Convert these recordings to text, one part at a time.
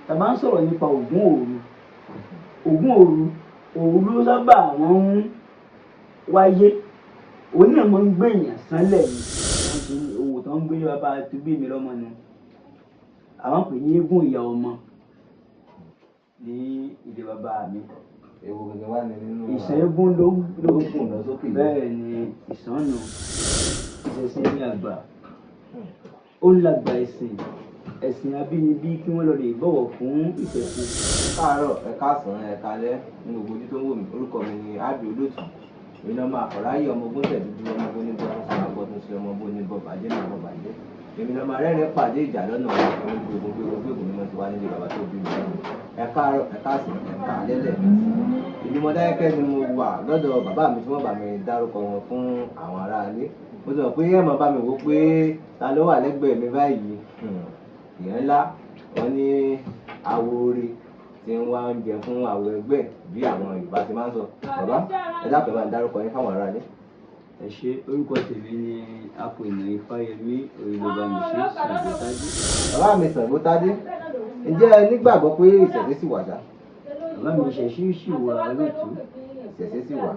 Tá a bá ń sọ̀rọ̀ nípa Ògún òru, Ògún òru, òru ló sábà wọ́n ń wáyé. Òun náà máa ń gbé èèyàn sánlẹ̀ ni. Wọ́n ṣe òwò tó ń gbé ní bàbá tó bí mi lọ́mọ nu. Àwọn pè ní eégún ìyá ọmọ ní ilé bàbá mi. Èwo gangan wà ní nínú Ìsàn eégún ló ló gùn lọ sókè yìí? Bẹ́ẹ̀ ni, ìsànnù ìṣẹ̀ṣe ní àgbà. Ó ń làgbà ẹ̀sìn, ẹ̀sìn abínibí, kí wọ́n lọ lè bọ̀wọ̀ fún ìṣẹ̀ṣe. Káàárọ̀, ẹ káàsán, ẹ káalẹ́ ní gbogbo ojú tó ń wò mí. Orúkọ mi ni Ábí Olóòtú. Èmi náà máa kọ̀ráyè ọmọ ogun tẹ̀ dúdú, ọmọ ogun ní bọ́tún sí abọ́tún sí, ọmọ ogun ní bọ́ bàjẹ́ náà bọ́ bàjẹ́. Èmi náà máa rẹ́rìn pàdé ìjà lọ́nà ọmọ gbogbo gbogbo gbogbo ni mo ti wá nílé bàbá tó bí mi lọ́nà. Ẹ káàárọ̀, ẹ káàsán, ẹ káalẹ́ lẹ́ẹ̀kan sí. Ìlú Mọdákẹ́kẹ́ ni mo wà lọ́dọ̀ bàbá mi tí wọ́n bá mi dárúkọ wọn fún àwọn aráalé. Mo ti mọ̀ pé ẹ máa bá mi wò pé ta ló wà lẹ́gbẹ̀ẹ́ mi báyìí. Ìyẹn ńlá wọn ní awo ore tí ń wá oúnjẹ fún àwọ ẹgbẹ́, bí àwọn Yorùbá ti máa ń sọ. Bàbá, ẹ dákun, ẹ bá ń dárúkọ yín fáwọn aráalé. Ẹ ṣé. Orúkọ tèmi ni Apòìnà Ifáyẹmí Oyèlọ́bàmíṣe Ṣàngótádé. Bàbá mi Ṣàngótádé, ǹjẹ́ ẹ nígbàgbọ́ pé ìṣẹ̀ṣe sì wà ṣá? Bàbá mi, ìṣẹ̀ṣe sì wà, olóòtú. Ìṣẹ̀ṣe sì wà.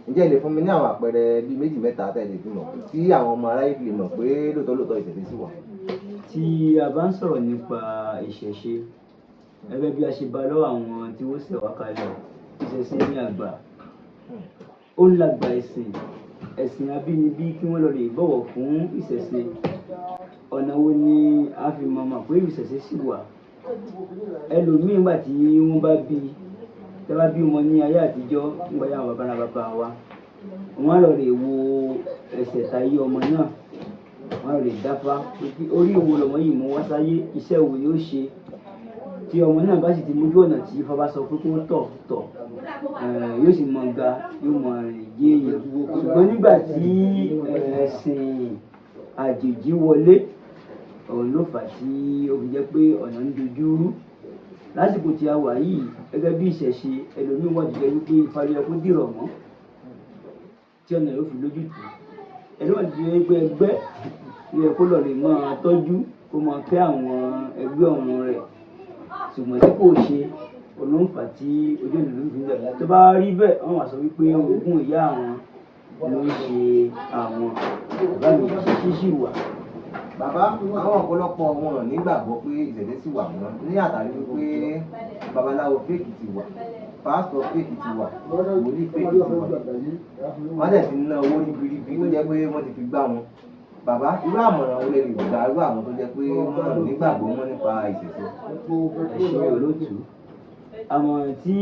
Ǹjẹ́ ẹ lè fún mi ní àwọn àpẹẹrẹ bíi méjì mẹ́ta tẹ́ ẹ lè fi mọ̀ tí àwọn ọmọ aráyé fi lè mọ̀ pé lóòótọ́ lóòótọ́ ìṣẹ̀ṣe sì wà? Tí a bá ń sọ̀rọ̀ nípa ìṣẹ̀ṣe, gẹ́gẹ́ bí a ṣe bá lọ́wọ́ àwọn tí wọ́n ṣẹ̀ wá kalẹ̀, ìṣẹ̀ṣe ní àgbà. Ó ń làgbà ẹ̀sìn, ẹ̀sìn abínibí, kí wọ́n lọ lè bọ̀wọ̀ fún ìṣẹ̀ṣe. Ọ̀nà wo ni a fi mọ̀ mọ̀ pé ìṣẹ̀ṣe sì wà? Ẹlòmíì, nígbà tí wọ́n bá bí, tí wọ́n bá bí wọn ní ayé àtijọ́, nígbà tí àwọn baba ńlá bàbá wa, wọ́n á lọ lè wo ẹsẹ̀ táyé ọmọ náà, wọ́n á lọ lè dáfá pé kí orí wo lọmọ yìí mú wá sáyé, iṣẹ́ wo ni ó ṣe. Tí ọmọ náà bá sì ti mójú ọ̀nà tí Ifá bá sọ pé kó tọ̀ tọ̀, yóò sì mọ ga, yóò mọ rìn jẹ́ èèyàn. Ṣùgbọ́n nígbà tí ẹ̀sìn àjèjì wọlé, òun ló fà á tí ó fi jẹ́ pé ọ̀nà ń dojú rú lásìkò tí a wà yìí. Gẹ́gẹ́ bí ìṣẹ̀ṣe, ẹlòmíì wà tó jẹ́ wípé Ifá ló yẹ kó dìrọ̀ mọ́ tí ọ̀nà yóò fi lójútùú. Ẹlòmíì wà tó jẹ́ wípé ẹgbẹ́ ló yẹ kó lọ lè máa tọ́jú, kó máa kẹ́ àwọn ẹgbẹ́ ọ̀run rẹ̀, ṣùgbọ́n tí kò ṣe, òun ló ń fà á tí ojú ọ̀nà ló fi ń bẹ̀. Tó bá rí bẹ́ẹ̀, wọ́n wá sọ wípé ogún ìyá àwọn ló ń ṣe àwọn. Bàbá mi, ìṣẹ̀ṣe sì wà. Bàbá, àwọn ọ̀pọ̀lọpọ̀ wọn ò nígbàgbọ́ pé ìṣẹ̀ṣe sì wà mọ́ ní àtàrí wípé babaláwo fake ti wà, pásítọ̀ fake ti wà, wòlíì fake ti wà, wọ́n dẹ̀ ti ná owó ribiribi tó jẹ́ pé wọ́n ti fi gbá wọn. Bàbá, irú àmọ̀ràn wo lẹ lè gbà irú àwọn tó jẹ́ pé wọ́n ò nígbàgbọ́ mọ́ nípa ìṣẹ̀ṣe? Ẹ ṣé, olóòtú. Àmọ̀ràn tí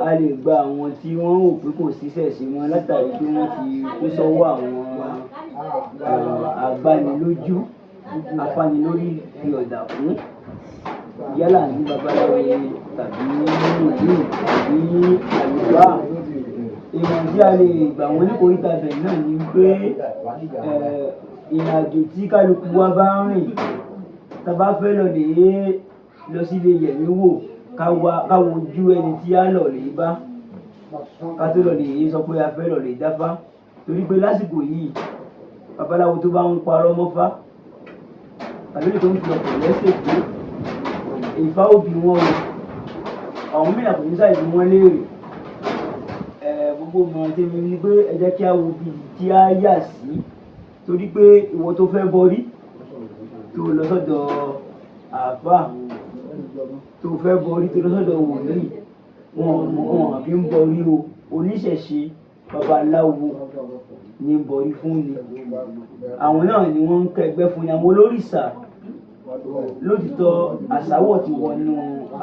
a lè gba àwọn tí wọ́n rò pé kò sí ìṣẹ̀ṣe mọ́ látàrí pé wọ́n ti kó sọ́wọ́ àwọn agbanilójú, afánilórí fi ọ̀dà fún, yálà ní babaláwo ni tàbí wòlíì tàbí àlùfáà, ìmọ̀ràn tí a lè gbà wọ́n ní kòríta bẹ̀ náà ni wípé ìrìn àjò tí kálukú wa bá ń rìn, tá a bá fẹ́ lọ lè lọ sílé yẹ̀mí wò, ká wá ká wojú ẹni tí á lọ lè bá, ká tó lọ lè sọ pé a fẹ́ lọ lè dáfá. Torí pé lásìkò yìí, babaláwo tó bá ń parọ́ mọ́fá tàbí tó ń fi ọ̀pọ̀ lẹ́sẹ̀ pé Ifá ó bi wọ́n o, àwọn mìíràn kò ní sáì bí wọ́n léèrè. Gbogbo ìmọ̀ràn tèmi ni pé ẹ jẹ́ kí á wo ibi tí á yà sí, torí pé ìwọ tó fẹ́ bọrí, tó lọ sọ́dọ̀ àáfàá, tó fẹ́ bọrí, tó lọ sọ́dọ̀ wòlíì, wọn wọn kì í bọrí o. Oníṣẹ̀ṣe babaláwo ní ń bọrí fún ni. Àwọn náà ni wọ́n ń kẹgbẹ́ fún ni, àwọn olórìṣà. Lótìtọ́, àsáwọ̀ ti wọnú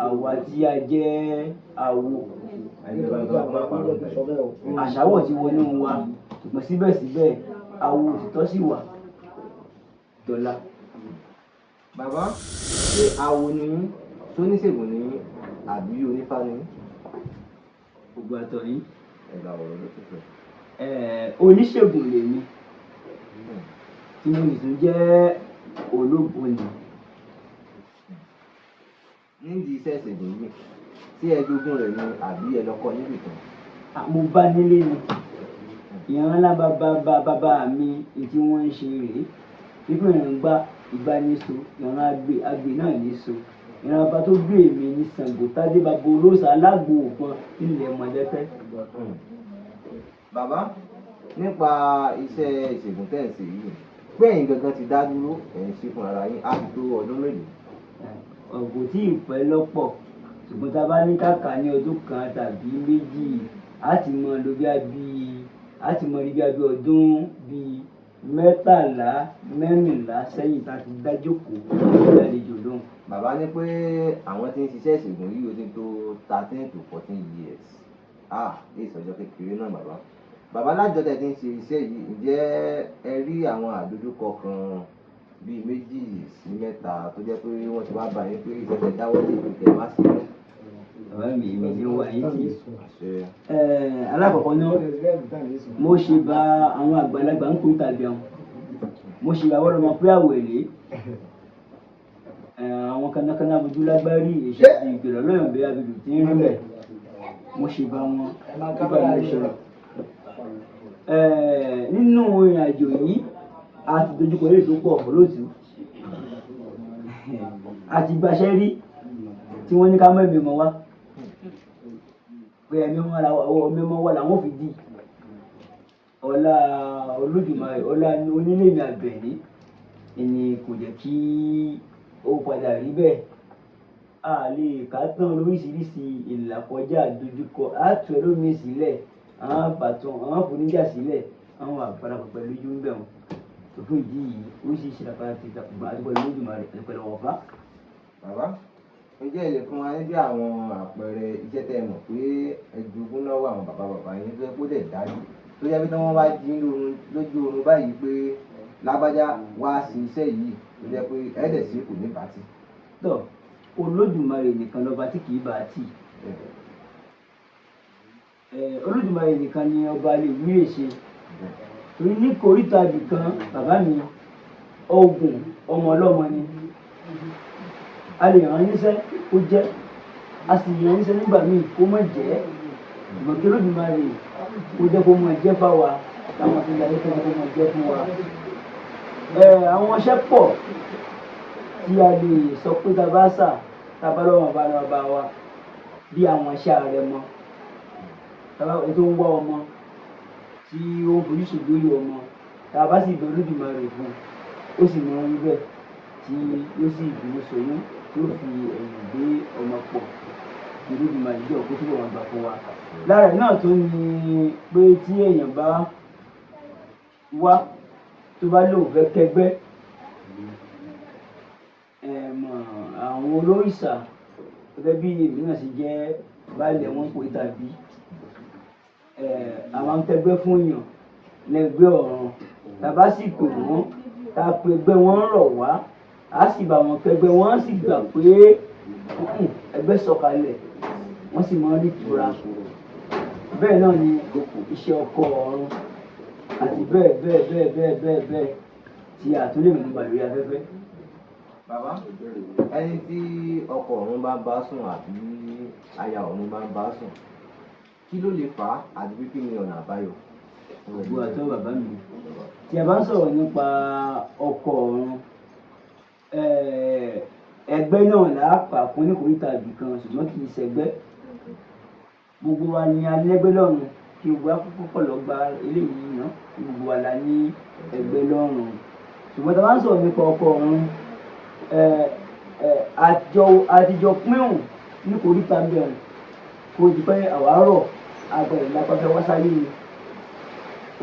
àwa tí a jẹ́ àwo. Àsáwọ̀ ti wọnú wa, ṣùgbọ́n síbẹ̀síbẹ̀, àwo òtítọ́ sì wà dọ́là. Bàbá, ṣé awo ni yín, ṣóníṣègùn ni yín, àbí onífá ni yín? Gbogbo àtọ̀ yín. Ẹ̀gbà ọ̀rọ̀ ló ti fẹ́. Oníṣègùn lèmi, tí mo sì tún jẹ́ ológbòni. Nídìí iṣẹ́ ìṣègùn yìí, ṣé ẹ jogún rẹ̀ ni àbí ẹ lọ kọ́ níbì kan? Mo bá nílé ni. Ìran ńlá bàbá bàbá mi tí wọ́n ń ṣe rèé. Wípé ìran gbá ìgbà ní so, ìran àgbè àgbè náà ní so. Ìran bàbá tó bí èmi ní ní Ṣàngótádé bàbá olóòṣà alágbo ògbọn nílẹ̀ Mọ̀dẹ́kẹ́. Bàbá, nípa iṣẹ́ ìṣègùn tẹ́ ẹ̀ ń ṣe yìí, pé ẹ̀yin gangan ti dá dúró, ẹ̀ ń ṣe fún ara yín, á ti tó ọdún mélòó? Kò tí ì pẹ́ lọ́pọ̀, ṣùgbọ́n tá a bá ní kàkà ní ọdún kan tàbí méjì, á ti mọ lò bí abí, á ti mọ rí bí abí ọdún bíi 13, 14 sẹ́yìn tá a ti dá jókòó ní àlejò lóhùn. Bàbá ní pé àwọn tí ń ṣiṣẹ́ ìṣègùn yìí ó ti tó 13 to 14 years. Ah, èyí sọjọ́ kékeré náà bàbá. Bàbá, lájọ tẹ́ ti ń ṣe iṣẹ́ yìí, ǹjẹ́ ẹ rí àwọn àdojúkọ kan bíi méjì sí mẹ́ta tó jẹ́ pé wọ́n ti wá bá yín pé iṣẹ́ tẹ́ dáwọ́ lé ìpè má sí mọ́? Bàbá mi, èmi ní wá yín tì. Àṣẹ. Alákọ̀ọ́kọ́ náà, mo ṣe bá àwọn àgbàlagbà ń kó tàbí àwọn. Mo ṣe bá wọ́n lọ́mọ pé àwẹ̀lé. Àwọn kanakana abojú lágbárí èṣù ti ìgbèrò lọ́yàn bí abidù tí ń rí bẹ̀. Mo ṣe bá wọn nígbà mo ṣe. Nínú ìrìn àjò yìí, a ti dojúkọ eré tó pọ̀ lóòtú. A ti gbaṣẹ́ rí tí wọ́n ní ká mọ́ ẹ̀mí ọmọ wa. Pé ẹ̀mí ọmọ wa làwọn ò fi di. Ọlá Olódùmarè, ọlá onílé mi Àbẹ̀ní, ìní kò jẹ́ kí ó padà rí bẹ́ẹ̀. A lè ká tán lóríṣiríṣi ìlàkọjá dojúkọ, a tú ẹlòmíì sílẹ̀, àwọn bàtàn, àwọn foníjà sílẹ̀, àwọn àgbàlagbà pẹ̀lú ojú ń bẹ̀ wọ́n. Fún ìdí yìí, oríṣiríṣi ìlàkọjá ti gbà àti pẹ̀lú Olódùmarè àti pẹ̀lú ọ̀fà. Bàbá, ǹjẹ́ ẹ lè fún wa ní bí àwọn àpẹẹrẹ iṣẹ́ tẹ́ ẹ mọ̀ pé ẹ jogún lọ́wọ́ àwọn bàbá bàbá yín tó yẹ kó dẹ̀ dájú, tó jẹ́ pé tí wọ́n bá jí lójú oorun báyìí pé lágbájá wá sí iṣẹ́ yìí tó jẹ́ pé ẹ dẹ̀ sí kò ní bàtì. Tọ́, Olódùmarè nìkan lọ́ba tí kì í bá a tì. Olódùmarè nìkan ni ọba lè wí lè ṣe. Torí ní koríta ibì kan, bàbá mi, oògùn ọmọ ọlọ́mọ ni. A lè rán níṣẹ́ kó jẹ́, a sì rán níṣẹ́ nígbà míì kó má jẹ́. Ṣùgbọ́n kí Olódùmarè kó jẹ́ kó máa jẹ́ fáwa, táwọn tó ń darí kó máa jẹ́ fún wa. Àwọn iṣẹ́ pọ̀ tí a lè sọ pé tá a bá sà, tá a bá lọ́wọ́ bá lọ́wọ́ bá wa, bí àwọn iṣẹ́ àrẹ̀mọ. Tá a bá ẹni tó ń wá ọmọ tí ó ń fojú sùn lórí ọmọ, tá a bá sì bẹ Olódùmarè fún un, ó sì máa ń rí bẹ́ẹ̀ tí yóò sì bínú ṣoyún, tí ó fi ẹ̀yìn gbé ọmọ pọ̀. Olódùmarè jọ̀ọ́ kó túbọ̀ máa gbà fún wa. Lára ẹ̀ náà tún ni pé tí èèyàn bá wá tó bá lóun fẹ́ kẹ́gbẹ́, mọ̀ àwọn olórìṣà gẹ́gẹ́ bí èmi náà ṣe jẹ́ baálẹ̀ wọn pé tàbí, a máa ń kẹ́gbẹ́ fún èèyàn lẹ́gbẹ́ ọ̀run. Tá a bá sì pè wọ́n, tá a pè ẹgbẹ́ wọn rọ̀ wá, a sì bá wọn kẹ́gbẹ́, wọ́n sì gbà pé ẹgbẹ́ sọ̀kalẹ̀, wọ́n sì máa ń rí ìtura. Bẹ́ẹ̀ náà ni iṣẹ́ ọkọ ọ̀run àti bẹ́ẹ̀ bẹ́ẹ̀ bẹ́ẹ̀ bẹ́ẹ̀ bẹ́ẹ̀ bẹ́ẹ̀ tí a tún lè mú bà lórí afẹ́fẹ́. Bàbá, ẹni tí ọkọ ọ̀run bá ń bá sùn àbí aya ọ̀run bá ń bá sùn, kí ló lè fà á àti pé kí ni ọ̀nà àbáyọ? Ògo àtọ́ bàbá mi. Tí a bá ń sọ̀rọ̀ nípa ọkọ ọ̀run, ẹgbẹ́ náà là á pà fún ní koríta ibì kan, ṣùgbọ́n kì í ṣẹgbẹ́. Gbogbo wa ni a lẹ́gbẹ́ lọ́run, kí gbogbo wa kọ́kọ́ lọ gba eléyìí ná, kí gbogbo wa la ní ẹgbẹ́ lọ́run. Ṣùgbọ́n tí a bá ń sọ̀rọ̀ nípa ọkọ ọ̀run, àtijọ́ pínhùn ní koríta ń bẹ̀rù kó di pé àwa rọ̀ agbẹ̀rẹ̀ lápá fẹ́ wá sáyé ni.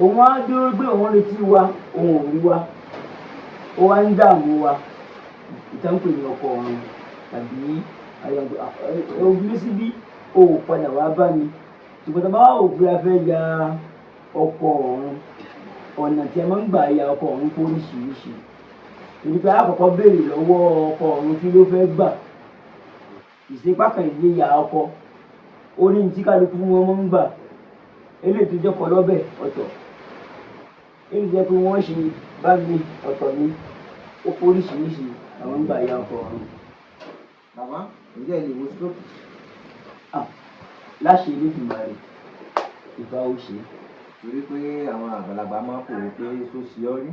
Òun á dúró pé òun retí wa, òun ò rí wa, ó wá ń dààmú wa. Ìtàn pè ní ọkọ ọ̀run tàbí òbí síbí, o ò padà wá bá mi. Ṣùgbọ́n tí a bá wò pé a fẹ́ ya ọkọ ọ̀run, ọ̀nà tí a máa ń gbà ya ọkọ ọ̀run kó oríṣiríṣi. Torí pé a kọ́kọ́ béèrè lọ́wọ́ ọkọ ọ̀run kí ló fẹ́ gbà. Ìṣepá kan ìlé ya ọkọ, ó ní tí kálukú wọn máa ń gbà. Eléyìí tó jẹ́ kọ lọ́bẹ̀ ọ̀tọ̀. Eléyìí tó jẹ́ pé wọ́n ṣe bá mi ọ̀tọ̀ ni. Ó kó oríṣiríṣi àwọn ń gbà ya ọkọ ọ̀run. Bàbá, ǹjẹ́ ẹ lè wo stroke? Ah, láṣẹ Elédùmarè, ìbá ó ṣe. Torí pé àwọn àgbàlagbà máa ń pòwe pé só ṣe ọ́ rí.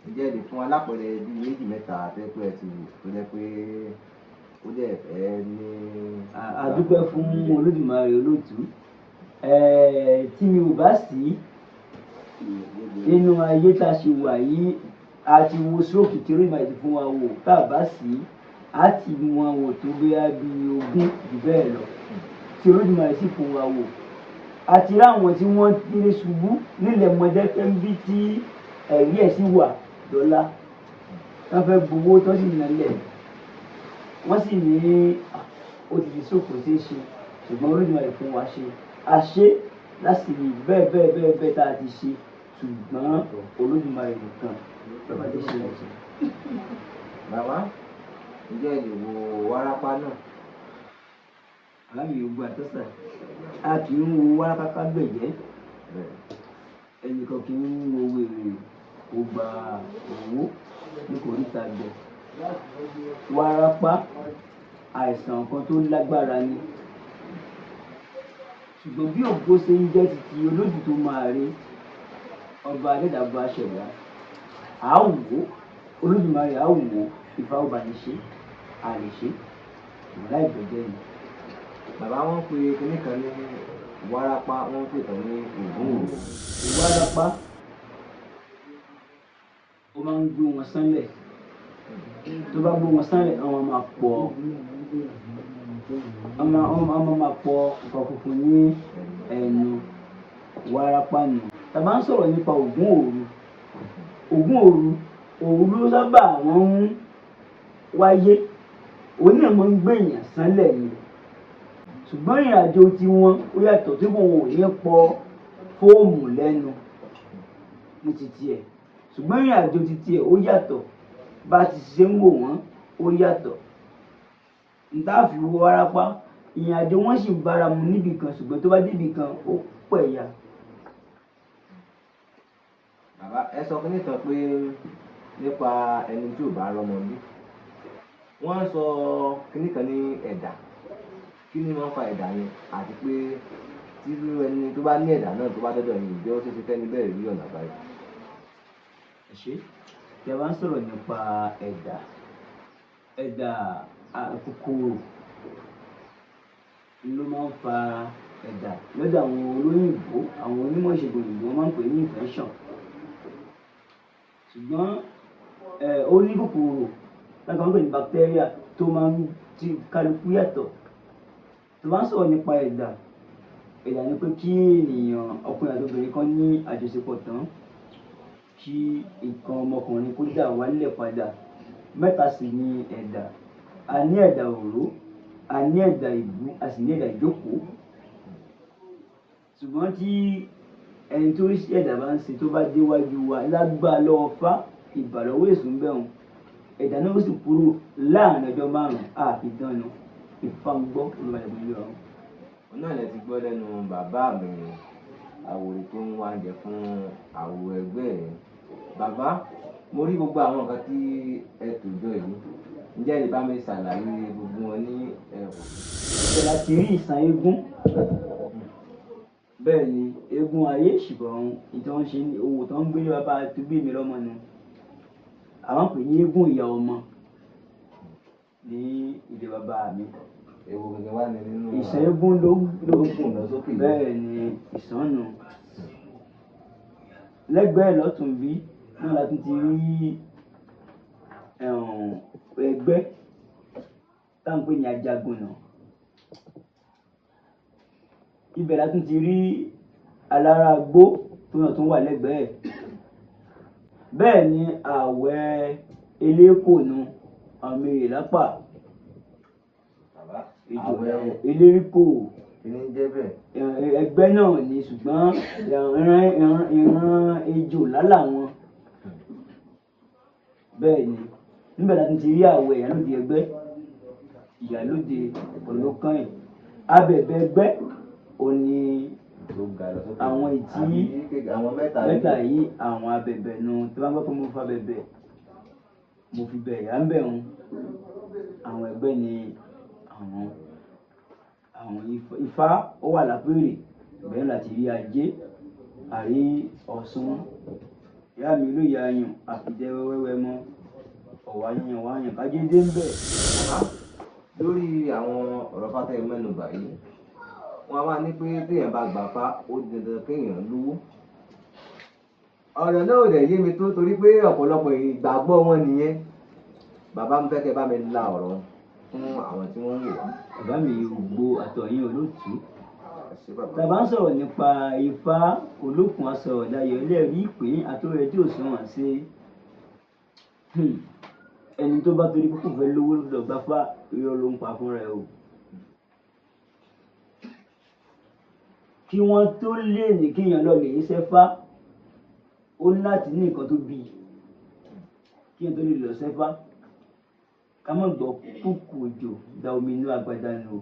Ǹjẹ́ ẹ lè fún wa lápẹẹrẹ bíi méjì mẹ́ta tẹ́ pé ẹ ti wò tó jẹ́ pé Ó dẹ̀ fẹ́ ní. A dúpẹ́ fún Olódùmarè olóòtú. Tí mi ò bá sí nínú ayé tá a ṣe wà yìí, a ti wo stroke tí Olódùmarè ti fún wa wò, tá a bá sí, a ti wọn wò tó bóyá bí 20 jù bẹ́ẹ̀ lọ tí Olódùmarè sì fún wa wò. A ti rí àwọn tí wọ́n ti lè ṣubú nílẹ̀ Mọdákẹ́kẹ́ ń bí tí ẹ̀rí ẹ̀ sì wà dọ́là, wọ́n fẹ́ gbowó tó sì nalẹ̀, wọ́n sì ní ó ti di stroke, kò ṣeé ṣe, ṣùgbọ́n Olódùmarè fún wa ṣe, a ṣe láti rí bẹ́ẹ̀ bẹ́ẹ̀ bẹ́ẹ̀ bẹ́ẹ̀ tá a ti ṣe, ṣùgbọ́n Olódùmarè nìkan lọ́ba ti ṣe. Bàbá, ǹjẹ́ ẹ lè wo wárápá náà? Alámì ogun àtọ́sà, a kì í wo wárápá ká gbẹ̀jẹ́, ẹnìkan kì í wo wèrè kó gba owó ní kòríta gbẹ. Wárápá àìsàn kan tó lágbára ni, ṣùgbọ́n bí ògo ṣe ń jẹ́ titi olódù tó máa rí ọba adẹ́dàgbà ṣẹ̀dá, à á wò ó, Olódùmarè á wò ó, Ifá ó bá ní ṣe, a lè ṣe, ṣùgbọ́n láì gbẹ̀jẹ́ ni. Bàbá, wọ́n pe kinní kan ní wárápá, wọ́n pè kan ní ògún òru. Wárápá ó máa ń gbé wọn sánlẹ̀, tó bá gbé wọn sánlẹ̀, àwọn máa pọ̀, àwọn máa pọ̀ nǹkan funfun ní ẹnu, wárápá nù. Tá a bá ń sọ̀rọ̀ nípa ògún òru, ògún òru, òru ló sábà wọ́n ń wáyé, òun náà máa ń gbé èèyàn sánlẹ̀ ni, ṣùgbọ́n ìrìn àjò tiwọn ó yàtọ̀, tí wọn ò ní pọ̀ fóòmù lẹ́nu ní titi ẹ̀, ṣùgbọ́n ìrìn àjò titi ẹ̀ ó yàtọ̀, bá a ti ṣe ń wò wọ́n ó yàtọ̀. N tá a fi wo wárápá, ìrìn àjò wọn sì bára mu níbì kan, ṣùgbọ́n tó bá débì kan ó pẹ̀yà. Bàbá, ẹ sọ fún nìkan pé nípa ẹni tí ò bá rọ́mọ bí, wọ́n sọ kinní kan ní ẹ̀dà, kí ni wọ́n fa ẹ̀dà yẹn, àti pé tí ẹni tó bá ní ẹ̀dà náà tó bá dọ́dọ̀ yìí, ìjẹ́ ó ṣeé ṣe kẹ́ni bẹ́ẹ̀ rí ọ̀nà àbáyọ? Ẹ ṣé, tí a bá ń sọ̀rọ̀ nípa ẹ̀dà, ẹ̀dà kòkòrò ló máa ń fa ẹ̀dà lọ́dọ̀ àwọn olóyìnbó, àwọn onímọ̀ ìṣègùn òyìnbó máa ń pè ní infection. Ṣùgbọ́n ó ní kòkòrò láti máa ń pè ní bacteria tó máa ń ti kálukú yàtọ̀. Tó bá ń sọ̀rọ̀ nípa ẹ̀dà, ẹ̀dà ni pé kí ènìyàn ọkùnrin àti obìnrin kan ní àjọṣepọ̀ tán, kí nǹkan ọmọkùnrin kó dà wálẹ̀ padà. Mẹ́ta sì ni ẹ̀dà. A ní ẹ̀dà òró, a ní ẹ̀dà ìbú, a sì ní ẹ̀dà ìjókòó. Ṣùgbọ́n tí ẹni tó rí sí ẹ̀dà bá ń ṣe tó bá déwájú wa lágbá lọ́wọ́ fá ìbàlọ́wọ́ èṣù ń bẹ̀rùn, ẹ̀dà náà ó sì kúrò láàrin ọjọ́ márùn-ún àfi dánu. Ifá ń gbọ́ Olúwa ìlú ọ̀run. Òun náà lẹ ti gbọ́ lẹ́nu bàbá mi, àwòrán tó ń wá jẹ fún àwọ̀ ẹgbẹ́ ẹ̀. Bàbá, mo rí gbogbo àwọn nǹkan tí ẹ tò jọ yìí, ǹjẹ́ ẹ lè bá mi ṣàlàyé gbogbo wọn ní ẹ̀kọ́? Ibẹ̀ la ti rí ìsàn eégún. Bẹ́ẹ̀ ni eégún ayé ṣùgbọ́n ìtàn ṣe ní owó tó ń gbé ní bàbá tó bí mi lọ́mọ nu. Àwọn pè ní eégún ìyá ọmọ ní ilé bàbá mi. Èwo ni wá ní nínú ìsàn eégún ló ló gùn lọ sókè. Bẹ́ẹ̀ ni ìsàn nu. Lẹ́gbẹ̀ẹ́ lọ́tún bí náà la tún ti rí ẹgbẹ́ tá à ń pè ní Ajagunà. Ibẹ̀ la tún ti rí alárágbó tó náà tún wà lẹ́gbẹ̀ẹ́. Bẹ́ẹ̀ ni àwẹ̀ elékònu àmì ìlápà. Bàbá, àwẹ̀ eléríkò. Kí ni ń jẹ́ bẹ́ẹ̀? Ẹgbẹ́ náà ni, ṣùgbọ́n ìran ejò lálà wọn. Bẹ́ẹ̀ ni níbẹ̀ la tún ti rí àwẹ̀ ìyálóde ẹgbẹ́, ìyálóde olókàn abẹ̀bẹ̀ ẹgbẹ́ òní àwọn ìtí mẹ́ta yìí, àwọn abẹ̀bẹ̀ nu. Tí wọ́n bá gbọ́ pé mo fa bẹ̀bẹ̀, mo fi bẹ̀ ìyá ń bẹ̀ wọn. Àwọn ẹgbẹ́ ni àwọn Ifá ó wà lápèrè. Bẹ́ẹ̀ láti rí Ajé, àrí Ọ̀ṣun, ìyá mi ló ya ayùn àfìjẹ wẹ́wẹ́ mọ́ ọ̀wá yíyan wá yàn kájé dé ń bẹ̀. Lórí àwọn ọ̀rọ̀ fátẹ́ mẹ́nubà yìí, wọ́n á máa ní pé téèyàn bá gbà fá, ó di dandan kéèyàn lówó. Ọ̀rọ̀ náà ò dẹ̀ yé mi tó, torí pé ọ̀pọ̀lọpọ̀ ìgbàgbọ́ wọn nìyẹn. Bàbá, mi fẹ́ kẹ́ bá mi la ọ̀rọ̀ fún àwọn tí wọ́n ń wò wá. Bàbá mi, ògbó àtọ̀yìn olóòtú. Ẹ ṣé, bàbá. Tàbá ń sọ̀rọ̀ nípa Ifá, olókùn asọ̀rọ̀ dayọ̀, ẹlẹ́rìí ìpín àtọ́rẹ tí ò sunwọ̀n sí. Ẹni tó bá torí pé kò fẹ́ lówó lọ gbáfá, irọ́ ló ń pa fúnra ẹ̀ o. Kí wọ́n tó lè ní kéèyàn lọ lè ṣẹ́fá, ó ní láti ní nǹkan tó bí i kí èèyàn tó lè lọ ṣẹ́fá. Ká má gbọ́ kúkú òjò da omi inú agbada nù o.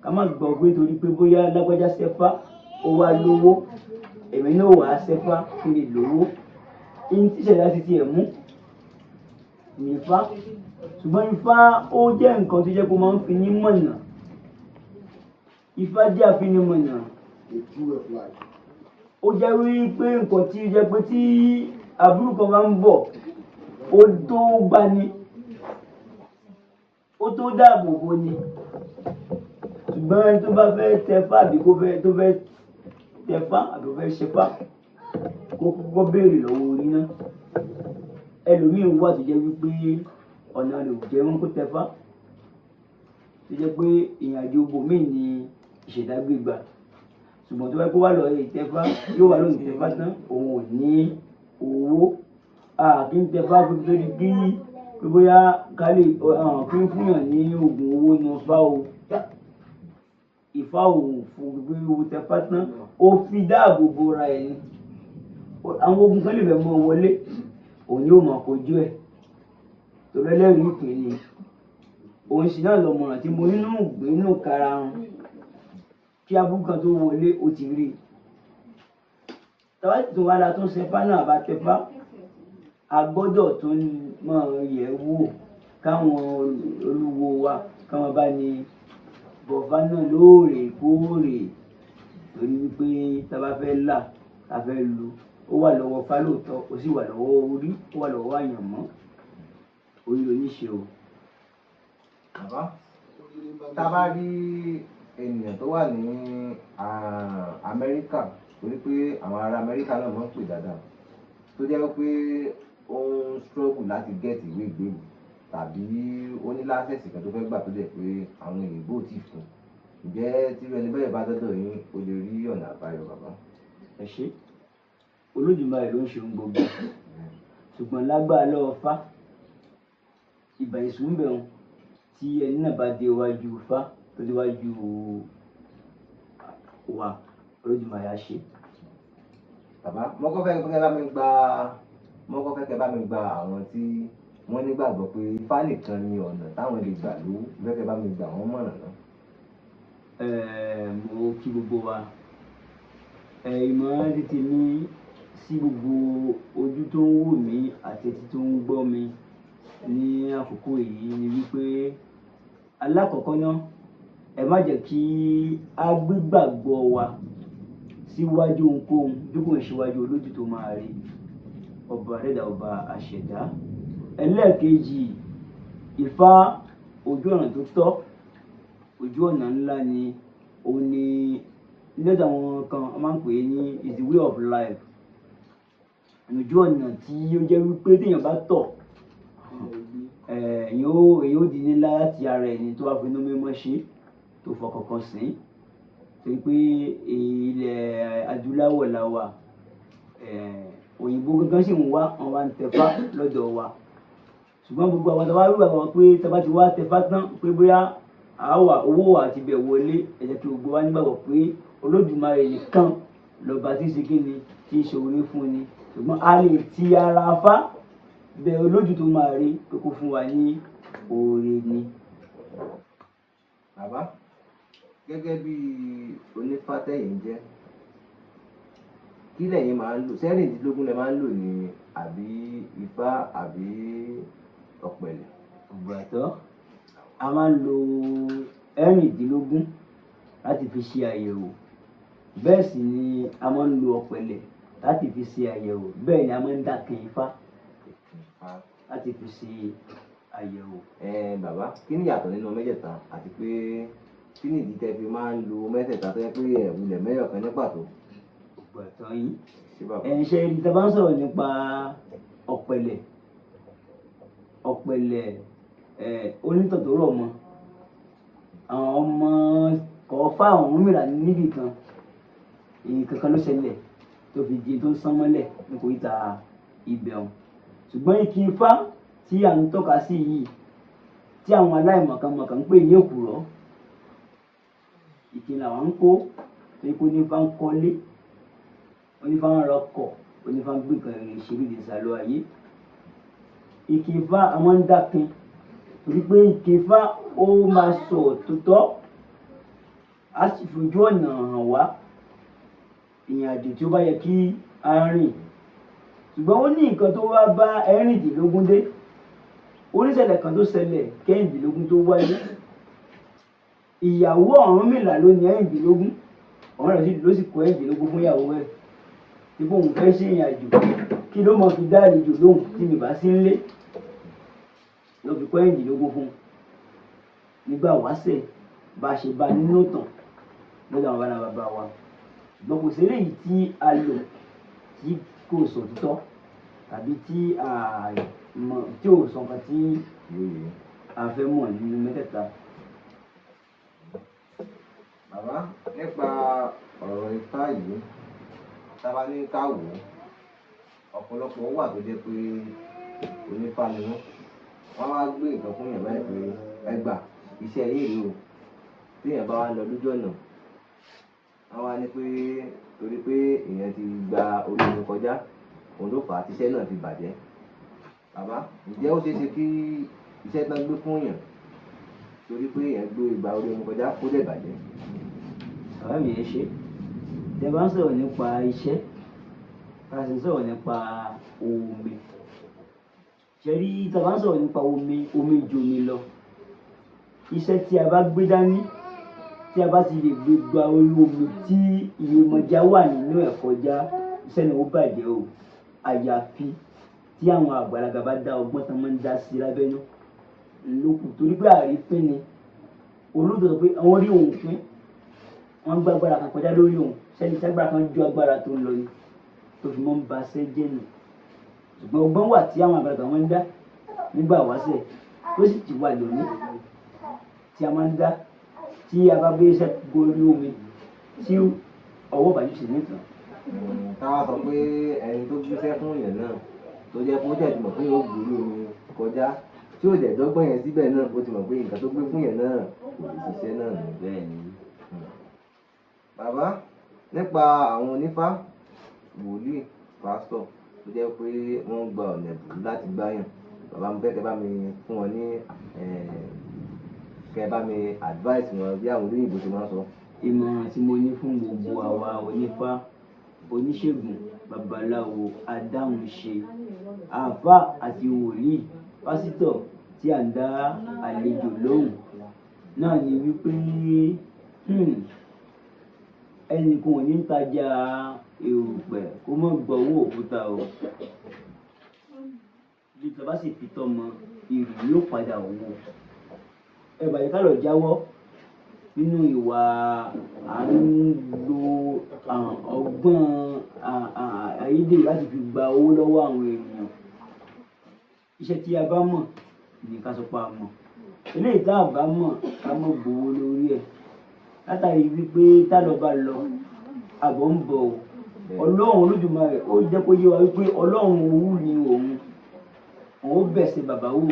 Ká má gbọ́ pé torí pé bóyá lágbájá ṣẹ́fá, ó wá lówó, èmi náà wàá ṣẹ́fá kí n lè lówó. Ihun tí ìṣẹ̀dá ti tiẹ̀ mú ní Ifá. Ṣùgbọ́n Ifá, ó jẹ́ nǹkan tó jẹ́ kó máa ń fi ní mọ̀nà. Ifá jẹ́ àfinimọ̀nà. The true of life. Ó jẹ́ wípé nǹkan tí ó jẹ́ pé tí aburú kan bá ń bọ̀, ó tó gbani, ó tó dáàbò bo ni. Ṣùgbọ́n ẹni tó bá fẹ́ tẹfá, àbí kó fẹ́ tó fẹ́ tẹfá, àbí kó fẹ́ ṣẹfá, kó kọ́kọ́ béèrè lọ́wọ́ orí náà. Ẹlòmíín wà tó jẹ́ wípé ọ̀nà rẹ̀ ò jẹ́ wọ́n kó tẹfá, tó jẹ́ pé ìrìnàjò bòmíì ni ìṣẹ̀dá gbégbà. Ṣùgbọ́n tó bá kó wá lọ tẹfá, yóò wá lóhùn tẹfá tán, òun ò ní owó. A kì í tẹfá pé torí kí pé bóyá ká lè kí ń fúnyàn ní oògùn owó nu Ifá o. Ifá ò fún pé owó tẹfá tán, ó fi dáàbò bo ra ẹni. Àwọn ogun kan lè fẹ́ mọ́ wọlé, òun yóò máa kojú ẹ̀, torí ẹlẹ́rìí ìpín ni òun sì náà lọ́mọràn tí mo nínú ìgbín inú karahun. Kí aburú kan tó wọlé, ó ti rí i. Tàbá tún wá la tún ṣẹfá náà, bá tẹfá, a gbọ́dọ̀ tún máa yẹ̀ wò, káwọn olúwo wa káwọn bá ní bọ̀fá náà lóòrèkóòrè, torí wípé tá a bá fẹ́ là, tá a fẹ́ lu, ó wà lọ́wọ́ Ifá lóòótọ́, ó sì wà lọ́wọ́ orí, ó wà lọ́wọ́ àyànmọ́. Orí oníṣe o. Bàbá, tá a bá rí ènìyàn tó wà ní Amẹ́ríkà, torí pé àwọn ará Amẹ́ríkà náà máa ń pè dáadáa, tó jẹ́ pé ó ń struggle láti get ìwé ìgbélùú, tàbí ó ní license kan tó fẹ́ gbà tó jẹ́ pé àwọn òyìnbó ò tíì fún un, ǹjẹ́ tí irú ẹni bẹ́ẹ̀ bá dọ́dọ̀ yín, ó lè rí ọ̀nà àbáyọ, bàbá? Ẹ ṣé. Olódùmarè ló ń ṣe ohun gbogbo, ṣùgbọ́n lágbára lọ́wọ́ Ifá, ìbà èṣù ń bẹ̀ wọn. Tí ẹni náà bá dé iwájú Ifá, tó dé iwájú wa, Olódùmarè á ṣe. Bàbá, mo kọ́ fẹ́ kẹ́ bá mi gba àwọn tí wọ́n nígbàgbọ́ pé Ifá nìkan ni ọ̀nà táwọn lè gbà lówó, fẹ́ kẹ́ bá mi gbà wọ́n mọ̀ràn náà. Mo kí gbogbo wa. Ìmọ̀ràn títí ní sí gbogbo ojú tó ń wò mí àti etí tó ń gbọ́ mi ní àkókò yìí ni wípé, alákọ̀ọ́kọ́ náà, ẹ má jẹ́ kí á gbégbàgbọ́ wa síwájú ohunkóhun bí kò ń ṣíwájú olójú tó máa rí ọba àdẹ́dà, ọba àṣẹ̀dá. Ẹlẹ́ẹ̀kejì, Ifá, ojú ọ̀nà tó tọ́, ojú ọ̀nà ńlá ni. Òun ni lọ́dọ̀ àwọn kan, wọ́n máa ń pè é ní is the way of life, ojú ọ̀nà tí ó jẹ́ wípé téèyàn bá tọ̀, èèyàn ó di ńlá láti ara ẹni tó bá fi inú mímọ́ ṣe, tó fọkàn kan sìn, torí pé ilẹ̀ adúláwọ̀ la wà. Òyìnbó gangan sì ń wá, wọn wá ń tẹfá lọ́dọ̀ wa. Ṣùgbọ́n gbogbo àwọn tó bá rí àwọn pé tá bá ti wá tẹfá tán, pé bóyá àwa owó àti ibẹ̀ wọlé, ẹ jẹ́ kí gbogbo wa nígbàgbọ́ pé Olódùmarè nìkan lọ́ba tí ń ṣe kíni, tí ń ṣe oore fún ni. Ṣùgbọ́n a lè ti ara Ifá bẹ olójú tó máa rí pé kó fún wa ní oore ni. Bàbá, gẹ́gẹ́ bí onífá tẹ́yìn jẹ́, kí lẹ̀yin máa ń lò? Sẹ́rìndínlógún lẹ máa ń lò ní, àbí Ifá, àbí ọ̀pẹ̀lẹ̀? Ògbàtọ́, a máa ń lo 16 láti fi ṣe àyẹ̀wò. Bẹ́ẹ̀ sì ni a máa ń lo ọ̀pẹ̀lẹ̀ láti fi ṣe àyẹ̀wò. Bẹ́ẹ̀ ni a máa ń dákin Ifá láti fi ṣe Àyẹ̀wò. Bàbá, kí ni ìyàtọ̀ nínú mẹ́tẹ̀ẹ̀ta àti pé kí ni ìdí tẹ́ fi máa ń lo mẹ́tẹ̀ẹ̀ta tó jẹ́ pé ẹ wulẹ̀ mẹ́yọ̀kan ní pàtó? Ògbà tán yín. Ṣé bàbá? Ẹ ṣe rí, tá a bá ń sọ̀rọ̀ nípa ọ̀pẹ̀lẹ̀, ọ̀pẹ̀lẹ̀ onítàn tó rọ̀ mọ́ àwọn ọmọ kọ̀ọ̀fà Ọ̀rúnmìlà níbì kan, nǹkan kan ló ṣẹlẹ̀ tó fi di tó ń sán mọ́lẹ̀ ní kòríta ibẹ̀ ọ̀hún. Ṣùgbọ́n Ìkì Ifá tí à ń tọ́ka sí yìí, tí àwọn aláìmọ̀kànmọ̀kàn ń pè ní òkùrọ́, ìkì làwọn ń kó, torí pé onífá ń kọ́lé, onífá ń rọkọ̀, onífá ń gbé nǹkan ìrìn ìṣeré ìsàlọ̀ ayé. Ìkì Ifá a máa ń dákin, torí pé Ìkì Ifá ó máa sọ òtítọ́, á sì fojú ọ̀nà hàn wá ìrìn àjò tí ó bá yẹ kí a rìn. Ṣùgbọ́n ó ní nǹkan tó wá bá 16 dé, oníṣẹ̀lẹ̀ kan tó ṣẹlẹ̀ kẹ́rìndínlógún tó wáyé. Ìyàwó Ọ̀rúnmìlà ló ní 16, Ọ̀rúnmìlà ló sì kó 16 fún ìyàwó ẹ̀, tí bóun fẹ́ ṣe ìrìn àjò, kí ló mọ̀ fi dá àlejò lóhùn tí mi bá sí nílé, ló fi kó 16 fún un. Nígbà wáṣẹ̀ bá ṣe bá nínú ìtàn lọ́dọ̀ àwọn bàbá bàbá wa. Ṣùgbọ́n kò sí eléyìí tí a lò tí kò sọ òtítọ́ tàbí tí a mọ̀ tí ò sọ nǹkan tí a fẹ́ mọ̀ nínú mẹ́tẹ̀ẹ̀ta. Bàbá, nípa ọ̀rọ̀ Ifá yìí, tá a bá ní ká wò ó, ọ̀pọ̀lọpọ̀ wà tó jẹ́ pé onífá ni wọ́n. Wọ́n wá gbé nǹkan fún èèyàn báyìí pé ẹ gbà, iṣẹ́ yín rèé o. Tí èèyàn bá wá lọ lójú ọ̀nà, wọ́n wá ní pé torí pé èèyàn ti gba orí omi kọjá, òun ló fà á tí iṣẹ́ náà fi bàjẹ́. Bàbá, ǹjẹ́ ó ṣeé ṣe kí iṣẹ́ tán gbé fún èèyàn torí pé èèyàn gbé ìgbà orí omi kọjá kó dẹ̀ bàjẹ́? Bàbá mi, ẹ ṣé. Tí ẹ bá ń sọ̀rọ̀ nípa iṣẹ́, tá a sì ń sọ̀rọ̀ nípa omi. Ṣé rí, tí a bá ń sọ̀rọ̀ nípa omi, omi ju omi lọ. Iṣẹ́ tí a bá gbé dání, tí a bá ti lè gbé gba orí omi tí iyemọja wà nínú ẹ̀ kọjá, iṣẹ́ náà ó bàjẹ́ o. Àyàfi tí àwọn àgbàlagbà bá dá ọgbọ́n tán máa ń dá sí lábẹ́nú lókù, torí pé àrífín ni. Olóòtú sọ pé àwọn rí òun fín, wọ́n gbá agbára kan kọjá lórí òun, sẹ́ni tí agbára kan ju agbára tó ń lọ ni, tó fi mọ́ ń ba iṣẹ́ jẹ́ nù. Ṣùgbọ́n ọgbọ́n wà tí àwọn àgbàlagbà máa ń dá nígbà wáṣẹ̀, tó sì ti wà lónìí tí a máa ń dá tí a bá gbé iṣẹ́ gorí omi tí ọwọ́ bàjẹ́ sì nìkan. Táwa sọ pé ẹni tó gbéṣẹ́ fún èèyàn náà tó jẹ́ pé ó jẹ́ ti mọ̀ pé yóò gbórí omi kọjá, tí ó dẹ̀ dọ́gbọ́n yẹn síbẹ̀ náà, ó ti mọ̀ pé nǹkan tó gbé fún yẹn náà kò lè ṣiṣẹ́ náà ni. Bẹ́ẹ̀ ni. Bàbá, nípa àwọn onífá, wòlíì, pásítọ̀ tó jẹ́ pé wọ́n ń gba ọ̀nà ẹ̀bùrú láti gbáyàn. Bàbá, mo fẹ́ kẹ́ bá mi fún wọn ní kẹ́ bá mi advice wọn bí àwọn olóyìnbó ṣe máa ń sọ. Ìmọ̀ràn tí mo ní fún gbogbo àwa onífá, oníṣègùn, babaláwo, adáhunṣe, àáfàá àti wòlíì, pásítọ̀ tí à ń dá àlejò lóhùn náà ni wípé ẹnìkan ò ní tajà erùpẹ̀ kó má gbọ́ owó òkúta o. Bí tí a bá sì fi tọ́ mọ, ìrì yóò padà wó. Ẹ bàjẹ́ ká lọ jáwọ́ nínú ìwà à ń lo ọgbọ́n ayédèrú láti fi gba owó lọ́wọ́ àwọn ènìyàn. Iṣẹ́ tí a bá mọ̀ ní ká sọ pé a mọ̀. Eléyìí tí a bá mọ̀ ká mọ̀ gbowó lórí ẹ̀. Látàrí wípé tá lọ bá lọ, àbọ̀ ń bọ̀ o. Ọlọ́run Olódùmarè ó jẹ́ kó yé wa wípé Ọlọ́run owú ni òun. Òun ó bẹ̀sẹ̀ bàbá wò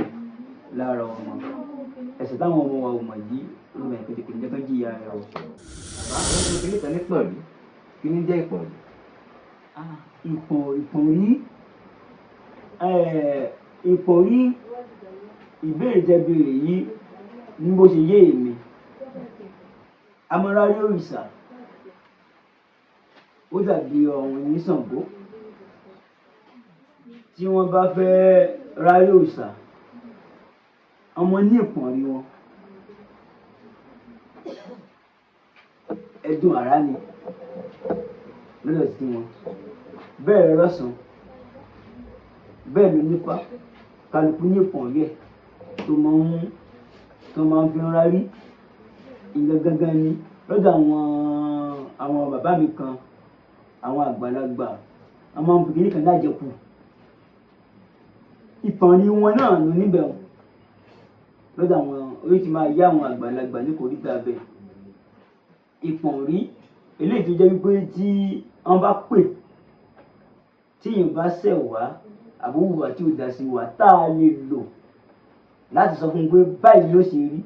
lára ọmọ. Ẹ̀ṣẹ̀ táwọn ọmọ wa ò mọ̀ yìí, Olúwa kò ní jẹ́ kí wọ́n jìyà rẹ̀ o. Bàbá, wọ́n sọ kíní kan ní pọ̀nrí. Kí ni jẹ́ ìpọ̀nrí? Ìpọ̀nrí, ìpọ̀nrí, ìbéèrè tẹ béèrè yìí ní bó ṣe yé èmi. Amọ̀rárí òrìṣà, ó dàbí ọ̀run ní Ṣàngó. Tí wọ́n bá fẹ́ rárí òrìṣà, ọmọ ní ìpọ̀nrí wọn. Ẹdun àrá ni lọ́dọ̀ sí wọn. Bẹ́ẹ̀ lọ́sàn-án, bẹ́ẹ̀ ló nípa, kálukú ní ìpọ̀nrí ẹ̀. tó máa ń fi ń rárí nǹkan gangan ni lọ́dọ̀ àwọn bàbá mi kan, àwọn àgbàlagbà, wọ́n máa ń fi kíní kan lájẹkù. Ìpọ̀nrí wọn náà ló níbẹ̀ o. Lọ́dọ̀ àwọn orí ti máa yá àwọn àgbàlagbà ní kòríta bẹ̀. Ìpọ̀nrí eléyìí tó jẹ́ wípé tí wọ́n bá pè, tí èèyàn bá ṣẹ̀ wá àbó hùwà tí ò dá sí wa, tá a lè lò láti sọ fún un pé báyìí ló ṣe rí,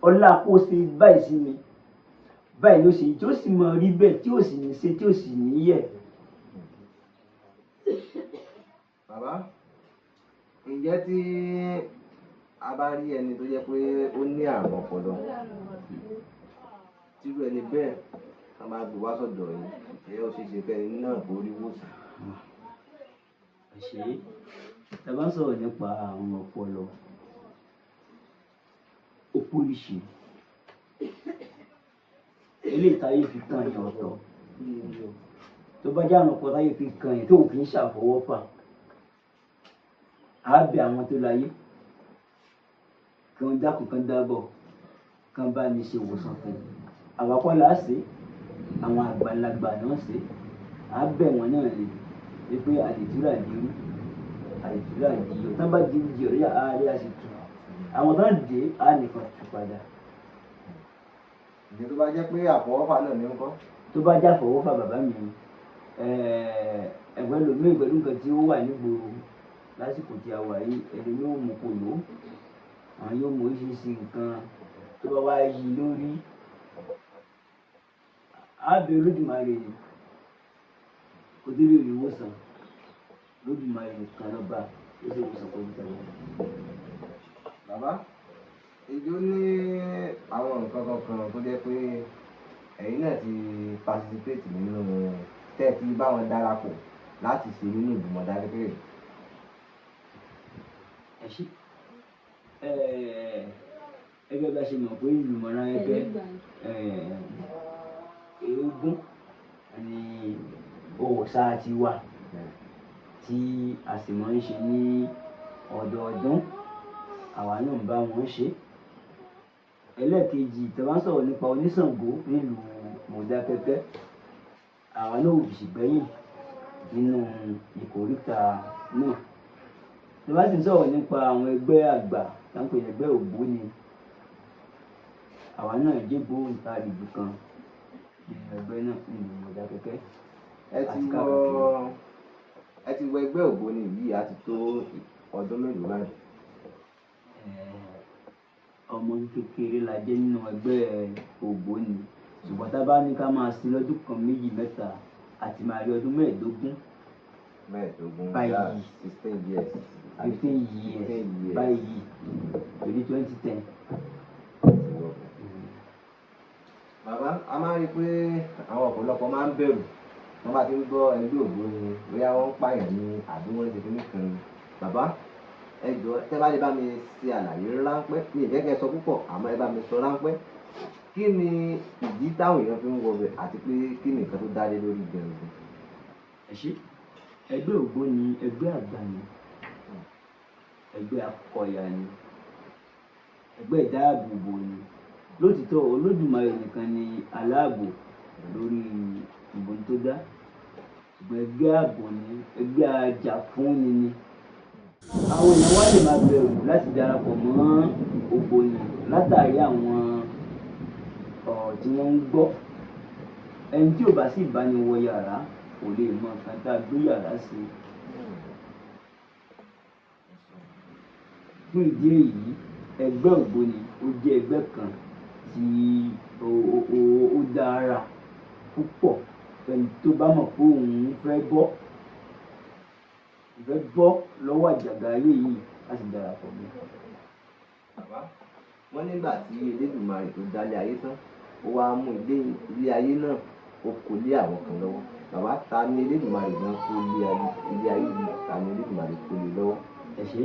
ọlá kó ṣe báyìí sí mi, báyìí ló ṣe rí, tí ó sì mọ rí bẹ́ẹ̀, tí ò sì ní ṣe, tí ò sì ní yẹ̀. Bàbá, ǹjẹ́ tí a bá rí ẹni tó jẹ́ pé ó ní àrùn ọpọlọ, tírú ẹni bẹ́ẹ̀ a máa gbé wá sọ́dọ̀ yín, ǹjẹ́ ó ṣeé ṣe kẹ́ni náà kó rí ìwòsàn? Ẹ ṣé. Tá a bá ń sọ̀rọ̀ nípa àrùn ọpọlọ, ó póríṣi. Eléyìí táyé fi kàn yàn ọ̀tọ̀. Tó bá jẹ́ àrùn ọpọlọ táyé fi kàn yàn tí ò kì í ṣàfọwọ́fà, á bẹ àwọn tó láyé kí wọ́n dákun, kán dábọ̀, kán bá ní ṣe ìwòsàn fún un. Àwa kọ́ là á ṣe, àwọn àgbàlagbà náà ṣe. Á bẹ̀ wọ́n náà ni wípé àdìtú là dirú, àdìtú là diyọ̀. Tán bá dirú diyọ̀ lóyà, á rí a sì tù. Àwọn tán dé, á nìkan tú padà. Ǹjẹ́ tó bá jẹ́ pé àfọwọ́fà náà ní ńkọ́? Tó bá jẹ́ àfọwọ́fà, bàbá mi, ẹ̀gbẹ́ ẹlòmíì pẹ̀lú nǹkan tí ó wà nígboro lásìkò tí a wà yìí, ẹlòmíì ó mu kòló, àwọn yóò mú oríṣiríṣi nǹkan tó bá wá yí lórí. Á bẹ Olódùmarè ni kó tó lè rí ìwòsàn. Olódùmarè nìkan lọ́ba tó ṣe ìwòsàn pẹ̀lú tẹ̀lé. Bàbá, ìjọ ní àwọn nǹkan kankan tó jẹ́ pé ẹ̀yin náà ti participate nínú tẹ́ ẹ ti bá wọn darapọ̀ láti ṣe nínú ìlú Mọdákẹ́kẹ́. Ẹ ṣé. Gẹ́gẹ́ bí a ṣe mọ̀ pé ìlú Mọdákẹ́kẹ́, eégún ni òòṣà ti wà tí a sì máa ń ṣe ní ọdọọdún. Àwa náà ń bá wọn ṣe. Ẹlẹ́ẹ̀kejì, tí a bá ń sọ̀rọ̀ nípa oníṣàngó nílùú Mọdákẹ́kẹ́, àwa náà ò sì gbẹ́yìn nínú ìkóríta náà. Tí a bá sì ń sọ̀rọ̀ nípa àwọn ẹgbẹ́ àgbà tí wọ́n ń pè ní ẹgbẹ́ ògbóni, àwa náà jẹ́ ògbóǹtarìgì kan nínú ẹgbẹ́ náà nílùú Mọdákẹ́kẹ́. Ẹ ti àti wọ káàkiri. Ẹ ti wọ ẹgbẹ́ ògbóni yìí á ti tó ọdún mélòó báyìí? Ọmọ kékeré la jẹ́ nínú ẹgbẹ́ ògbóni, ṣùgbọ́n tá a bá ní ká máa sin lọ́dún kan, méjì, mẹ́ta, àti máa rí ọdún 15. 15. Báyìí. That's 16 years. 15 years. 15 years. Báyìí, torí 2010. Bàbá, a máa ń rí i pé àwọn ọ̀pọ̀lọpọ̀ máa ń bẹ̀rù wọ́n bá ti ń gbọ́ ẹgbẹ́ ògbóni, bóyá wọ́n ń pààyàn ni àbí wọ́n ń ṣe kíní kan ni. Bàbá, ẹ jọ̀ọ́, tẹ́ bá lè bá mi ṣe àlàyé ráńpẹ́, mi ì fẹ́ kẹ́ ẹ sọ púpọ̀, àmọ́ ẹ bá mi sọ ráńpẹ́, kí ni ìdí táwọn èèyàn fi ń wọbẹ̀ àti pé kí ni nǹkan tó dá lé lórí gangan? Ẹ ṣé. Ẹgbẹ́ ògbóni, ẹgbẹ́ àgbà ni, ẹgbẹ́ akọ̀yà ni, ẹgbẹ́ ìdáàbòbò ni. Lótìtọ́, Olódùmarè nìkan ni aláàbò lórí ìbọn tó dá, ṣùgbọ́n ẹgbẹ́ ààbò ni, ẹgbẹ́ ajàfúnni ni. Àwọn èèyàn wá lè máa bẹ̀rù láti darapọ̀ mọ́ ògbóni látàrí àwọn ọ̀rọ̀ tí wọ́n ń gbọ́. Ẹni tí ò bá sì bá ní wọ yàrá kò lè mọ nǹkan tá a gbé yàrá sí. Fún ìdí èyí, ẹgbẹ́ ògbóni ó jẹ́ ẹgbẹ́ kan tí ó dára púpọ̀ fẹ́ni tó bá mọ̀ pé òun fẹ́ bọ́ lọ́wọ́ àjàgà ayé yìí láti darapọ̀ mọ́. Bàbá, wọ́n nígbà tí Elédùmarè tó dálé ayé tán, ó wá mú ilé ayé náà, ó kó lé àwọn kan lọ́wọ́. Bàbá, ta ni Elédùmarè gan kó lé ayé, ilé ayé yìí, ta ni Elédùmarè kó lé lọ́wọ́? Ẹ ṣé.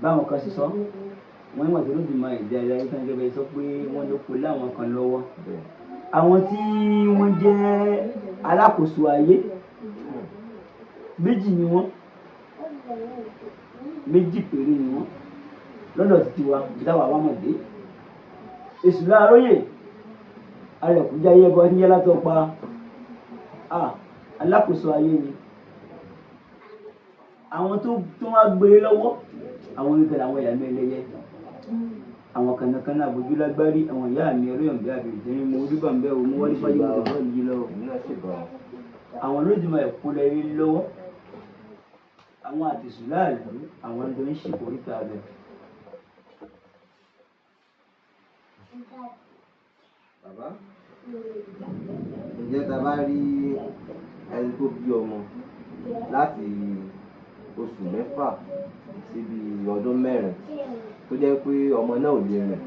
Báwọn kan ṣe sọ, wọ́n nígbà tí Olódùmarè dá ilé ayé tán, gẹ́gẹ́ bí ẹ sọ pé wọ́n ló kó lé àwọn kan lọ́wọ́. Àwọn tí wọ́n jẹ́ alákòóso ayé, méjì ni wọ́n. Méjì péré ni wọ́n lọ́dọ̀ títí wa ibi táwa wá mọ̀ dé. Èṣù Láàróyè arẹ̀kúnjáyé ẹbọ níyẹn látọ̀ pa alákòóso ayé ni. Àwọn tó wá gbé lọ́wọ́ àwọn oníkẹlẹ, àwọn ìyá mi ẹlẹ́yẹ, àwọn kànákànná àbójú lágbárí, àwọn ìyá mi ẹlẹ́yọ̀n bí àbẹ̀rẹ̀ tẹ́lẹ̀ mo ojú bàǹbẹ́ o, mo wọlé fáyé mo tẹ̀sán yìí lọ. Èmi náà sì bọ̀. Àwọn olódùmarè ẹ̀kú lẹ́rí lọ́wọ́, àwọn àtẹ̀sùn láàlú, àwọn tó ń ṣèkóríta rẹ̀. Bàbá, ǹjẹ́ ta bá rí ẹni tó bí ọmọ láti oṣù mẹ́fà sí bí ọdún mẹ́rin tó jẹ́ pé ọmọ náà ò lè rìn,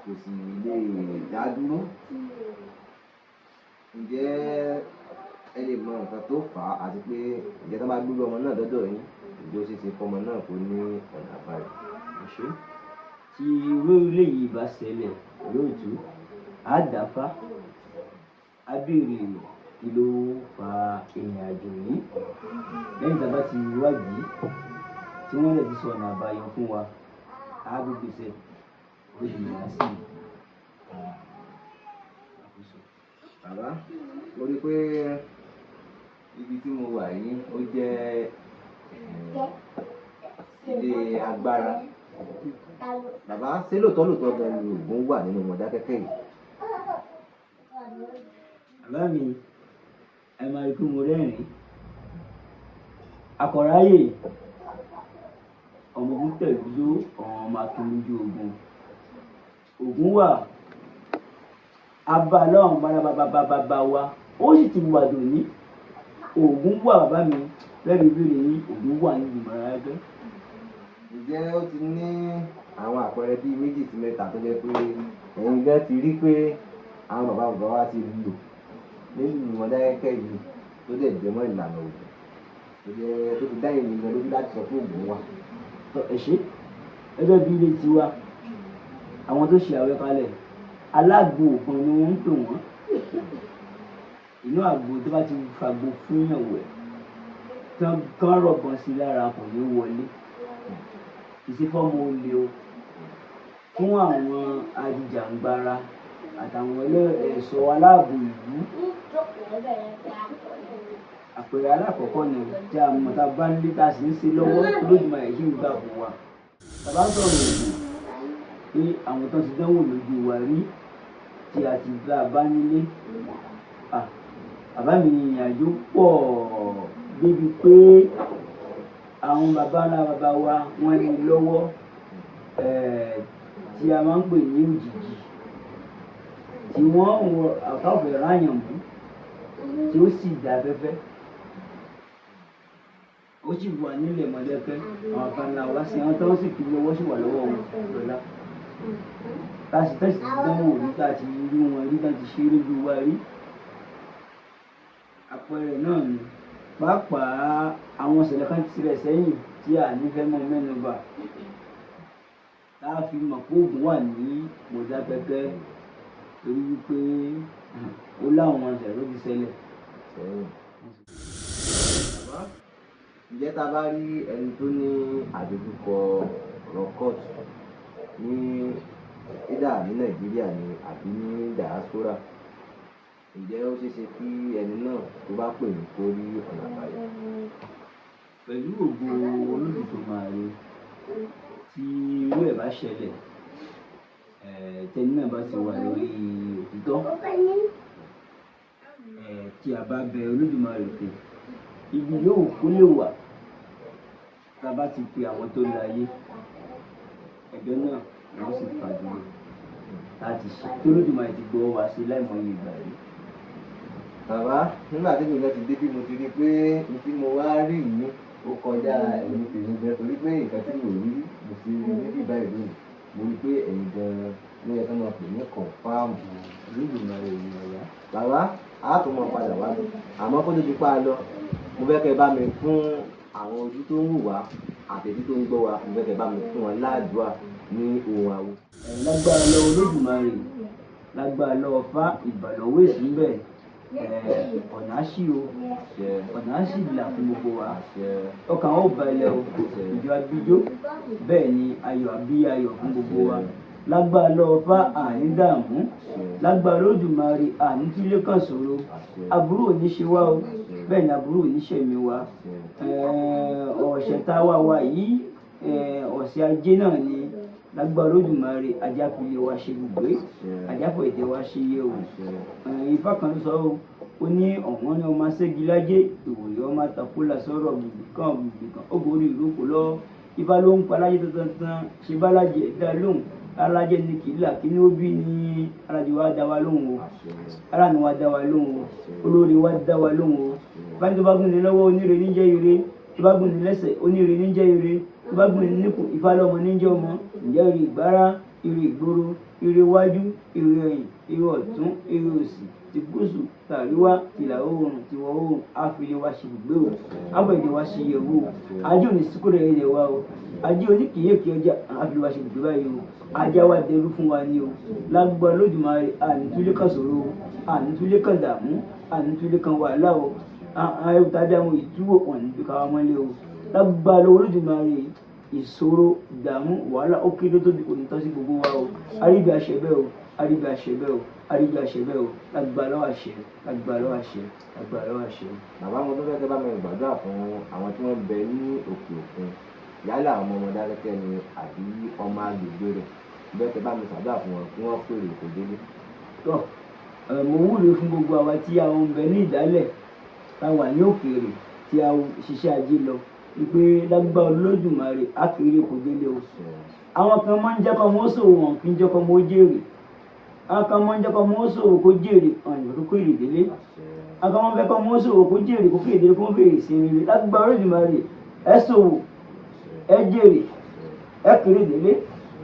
kò sì lè dá dúró, ǹjẹ́ ẹ lè mọ nǹkan tó fà á, àti pé ǹjẹ́ tá bá gbé ọmọ náà dọ́dọ̀ yín, ǹjẹ́ ó ṣeé ṣe fọmọ náà kó ní ọ̀nà àbáyọ? Ṣé tí irú eléyìí bá ṣẹlẹ̀ lóòtú, á dáfá, á béèrè kí ló fa ìrìn àjò yìí. Lẹ́yìn tí a bá ti wádìí tí wọ́n lè ti sọ ọ̀nà àbáyọ fún wa, á gbégbèsè lójú ìyá sí i. Bàbá, mo rí i pé ibi tí mo wà yìí ó jẹ́ ilé agbára. Bàbá, ṣé lóòótọ́ lóòótọ́ gan ni Ògún wà nínú Mọdákẹ́kẹ́ yìí? Bàbá mi, ẹ máa rí pé mo rẹ́rìn-ín. Akọ̀ráyè ọmọ ogun tẹ̀dó ọmọ akínlójú ogun. Ògún wà, abá lọ́run bára wa, ó sì ti wà dòní. Ògún wà bàbá mi, lẹ́nu ìbéèrè yín, Ògún wà nínú Mọdákẹ́kẹ́. Ǹjẹ́ ó ti ní àwọn àpẹẹrẹ bíi méjì sí mẹ́ta tó jẹ́ pé ẹ̀yin gan ti rí pé àwọn bàbá bàbá wa ti lò nílùú Mọdákẹ́kẹ́ yìí tó dẹ̀ jẹ mọ́ ìlànà Ògún, tó jẹ́ tó fi dá ẹ̀yin gan lójú láti sọ pé Ògún wà? Ẹ ṣé, gẹ́gẹ́ bí ilé tiwa, àwọn tó ṣe àwẹ̀ kalẹ̀, alágbo ògbọ́n ni wọ́n ń pè wọ́n. Inú àgbo tó bá ti fàgbo fún yàn wẹ̀, tán rọ̀gbọ̀n sí lára kò ní wọlé. Kì í ṣe fọ́mọ olè o, fún àwọn ajìjàǹgbara àtàwọn ẹ̀ṣọ́ aláàbò ìlú. Àpẹẹrẹ alákọ̀ọ́kọ́ ni tí a mọ̀ tá a bá nílé tá a sì ń ṣe lọ́wọ́ Olódùmarè sì ń gbà fún wa. Bàbá ń sọ̀rọ̀ ògùn pé àwọn tó ti dánwò lójú wa rí tí a ti bá a bá nílé. Bàbá mi, ìrìn àjò pọ̀ débi pé àwọn bàbá ńlá bàbá wa wọ́n ní lọ́wọ́ tí a máa ń pè ní òjìji, tí wọ́n wọ àkàfẹ́ ráyàn mú tí ó sì dá afẹ́fẹ́. Ó sì wà nílẹ̀ Mọdákẹ́kẹ́, àwọn bàbá ńlá wa sí àwọn tó sì fi lọ́wọ́ sì wà lọ́wọ́ wọn lọ́la. Tá a sì tẹ̀sí dánwò rí, tá a ti rí wọn rí, tá a ti ṣe lójú wa rí. Àpẹẹrẹ náà ni pàápàá àwọn ìṣẹ̀lẹ̀ kan ti ṣẹlẹ̀ sẹ́yìn tí a ní fẹ́ mọ́ mẹ́nu bà. Tá a fi mọ̀ pé Ògún wà ní Mọdákẹ́kẹ́ torí wípé ó láwọn ìṣẹ̀lẹ̀ tó ti ṣẹlẹ̀. Bàbá, ǹjẹ́ ta bá rí ẹni tó ní àdojúkọ ọ̀rọ̀ kóòtù ní ìdá ní Nàìjíríà ni àbí ní diaspora, ǹjẹ́ ó ṣeé ṣe kí ẹni náà tó bá pè ní kó rí ọ̀nà àbáyọ? Pẹ̀lú ògo Olódùmarè, tí irú ẹ̀ bá ṣẹlẹ̀, tẹni náà bá ti wà lórí òtítọ́, tí a bá bẹ Olódùmarè pé ibi yóò kó lè wà, tá a bá ti pe àwọn tó láyé, ẹjọ́ náà wọ́n sì fagilé láti ṣe tí Olódùmarè ti gbọ́ wá sí láìmọye ìgbà rí. Bàbá, nígbà tí mi náà ti dé bí mo ti rí pé n tí mo wá rí yìí ó kọjá ẹ̀mí tèmi gan, torí pé nǹkan tí mo rí mo sì rí níbí báyìí lónìí. Mo rí pé ẹ̀yin gan ló yẹ kí wọ́n pè ní kọ̀ǹfàmù. Olódùmarè ni ọ̀yá. Bàbá, a tún mọ padà wá bí, àmọ́ kó tó di pa lọ, mo fẹ́ kẹ́ bá mi fún àwọn ojú tó ń wù wá àti etí tó ń gbọ́ wa, mo fẹ́ kẹ́ bá mi fún wọn ládùúà ní ohun àwo. Lágbára lọ́wọ́ Olódùmarè, lágbára lọ́wọ́ Fá ìbàlọ́wọ́ èṣù ń bẹ. Ọ̀nà á ṣí o, ọ̀nà á sì là fún gbogbo wa, ọkàn ó balẹ̀ o, ìjọ abijó, bẹ́ẹ̀ ni ayọ̀ àbí ayọ̀ fún gbogbo wa. Lágbára lọ́wọ́ fá àní dààmú, lágbára Olódùmarè àní túlé kan ṣòro, aburú ò ní ṣe wá o, bẹ́ẹ̀ ni aburú ò ní ṣe mí wa. Ọ̀sẹ̀ tá a wá wa yìí, ọ̀sẹ̀ ajé náà ni. Lágbára Olódùmarè ajá fi lè wa ṣe ibùgbé, ajá fò èdè wa ṣe iye o. Ifá kan sọ o, ó ní ọ̀wọ́n ni ọmọ aṣẹ́gi lájé, ìwòye ọmọ àtàkùlà sọ̀rọ̀ gbùgbì kan gbùgbì kan, ó borí ìrókò lọ. Ifá ló ń pa alájẹ tuntun, ṣe bá alájẹ dá lóhùn, alájẹ ni kì í là kí ni ó bí ni alájẹ wa dá wa lóhùn o, aláàánú wa dá wa lóhùn o, olórí wa dá wa lóhùn o. Báyìí tó bá gún ni lọ́wọ́ oníre ní jẹ́ ire, tó bá gún ni lẹ́sẹ̀ oníre ní jẹ́ ire, tó bá gún ni níkùn Ifá lọ́mọ ní jẹ́ ọmọ. Ǹjẹ́ ire ìgbára, ire ìgboro, ire iwájú, ire ẹ̀yìn, ire ọ̀tún, ire òsì, ti gúúsù, tàríwá, tìlà oòrùn, tìwọ̀ oòrùn, á fi ilé wa ṣe ibùgbé o, á bọ̀ èdè wa ṣe ìyẹ̀wò o, ajé òní síkúrò ilẹ̀ wa o, ajé oníkìyèkì ọjà, á fi ilé wa ṣe ibùgbé báyìí o, ajá wa dẹrú fún wa ni o. Lágbára Olódùmarè àní túlé kan ṣòro o, àní túlé kan dààmú, àní túlé kan wàhálà o, ẹrù tàbí àwọn ìtúwò wọn ní bí káwá mọ́lé o. Lágbára Olódùmarè ìṣòro, ìdààmú, wàhálà ó kéré tóbi kò ní tọ́ sí gbogbo wa o. Aríbi àṣẹ bẹ́ẹ̀ o, aríbi àṣẹ bẹ́ẹ̀ o, aríbi àṣẹ bẹ́ẹ̀ o. Lágbára lọ́wọ́ àṣẹ, lágbára lọ́wọ́ àṣẹ, lágbára lọ́wọ́ àṣẹ. Bàbá, mo tó fẹ́ kẹ́ bá mi gbàdúrà fún àwọn tí wọ́n ń bẹ ní òkè òkun, yálà ọmọ Mọdákẹ́kẹ́ ni àbí ọmọ agbègbè rẹ̀, bẹ́ẹ̀ kẹ́ bá mi ṣàdúrà fún wọn kí wọ́n pèrè kò délé. Tọ́, mo wúre fún gbogbo àwa tí a ń bẹ ní ìdálẹ̀, tá a wà ní òkèèrè, tí a ṣiṣẹ́ ajé lọ, wípé lágbára Olódùmarè á kéré kò délé o. Àwọn kan máa ń jẹ́ kọ́ mọ́ ṣòwò, wọn kì í jẹ́ kọ́ mọ́ jèrè. Àwọn kan máa ń jẹ́ kọ́ mọ́ ṣòwò kó jèrè, ọ̀nà kó kéré délé. Àwọn kan máa ń fẹ́ kọ́ mọ́ ṣòwò kó jèrè, kó kéré délé, kó fèrè sí rere. Lágbára Olódùmarè ẹ ṣòwò, ẹ jèrè, ẹ kéré délé,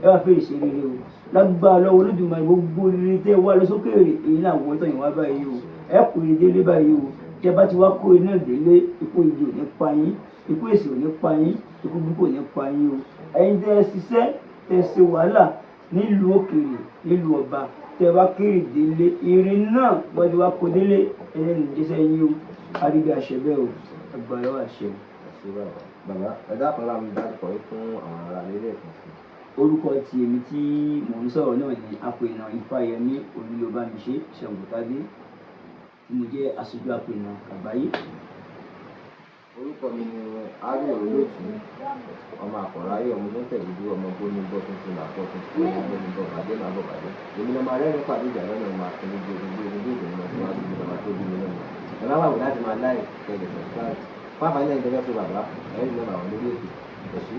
ẹ wá fèrè sí rere o. Lágbára lọ́wọ́ Olódùmarè gbogbo rere tẹ́ wá lọ sókèèrè, èyí náà wọ́ tán ìwà báyìí o. Ẹ kéré délé báyìí o. Tẹ́ bá ti wá kó iná délé, ikú ìjì ò ní pa yín, ikú èsì ò ní pa yín, ikú burúkú ò ní pa yín o. Ẹ̀yin tẹ́ ẹ ṣiṣẹ́, tẹ́ ẹ ṣe wàhálà nílùú òkèèrè, nílùú ọba, tẹ́ wá kéré délé, ire náà wọ́n ti wá kó délé, ẹni ní jẹ́sẹ̀ yín o. Aríbi àṣẹ bẹ́ẹ̀ o, agbára àṣẹ. Bàbá, ẹ dákun bá mi dárúkọ yín fún àwọn ará ilé ẹ̀kan sí. Orúkọ ti èmi tí mò ń sọ̀rọ̀ náà ni Apènà Ifáyẹmí Olúyọbámiṣé Ṣàngótádé, tí mo jẹ́ aṣojú Apènà àgbáyé. Orúkọ mi ni Ari Olóòtú, ọmọ àkọ́ráyé, ọmọ tó ń tẹ̀lé dúró, ọmọ bóni bọ́ tuntun làbọ̀ tuntun, ọmọ bóni bọ́ bàjẹ́ làbọ̀ bàjẹ́. Èmi lọ́mọ arẹ́rìn pàdé ìjà lọ́nà ọmọ akíní bí ogun bí ogun bí ogun ọmọ tó wá bí ọmọ tó bí mi lọ́mọ. Ẹ má wàwí láti máa láì tẹ̀lé subscribe. Fún àǹfààní ẹ̀yin tẹ́fẹ́ pé bàbá, ẹ̀yin lọ́mọ àwọn lórí ètò. Ẹ ṣé.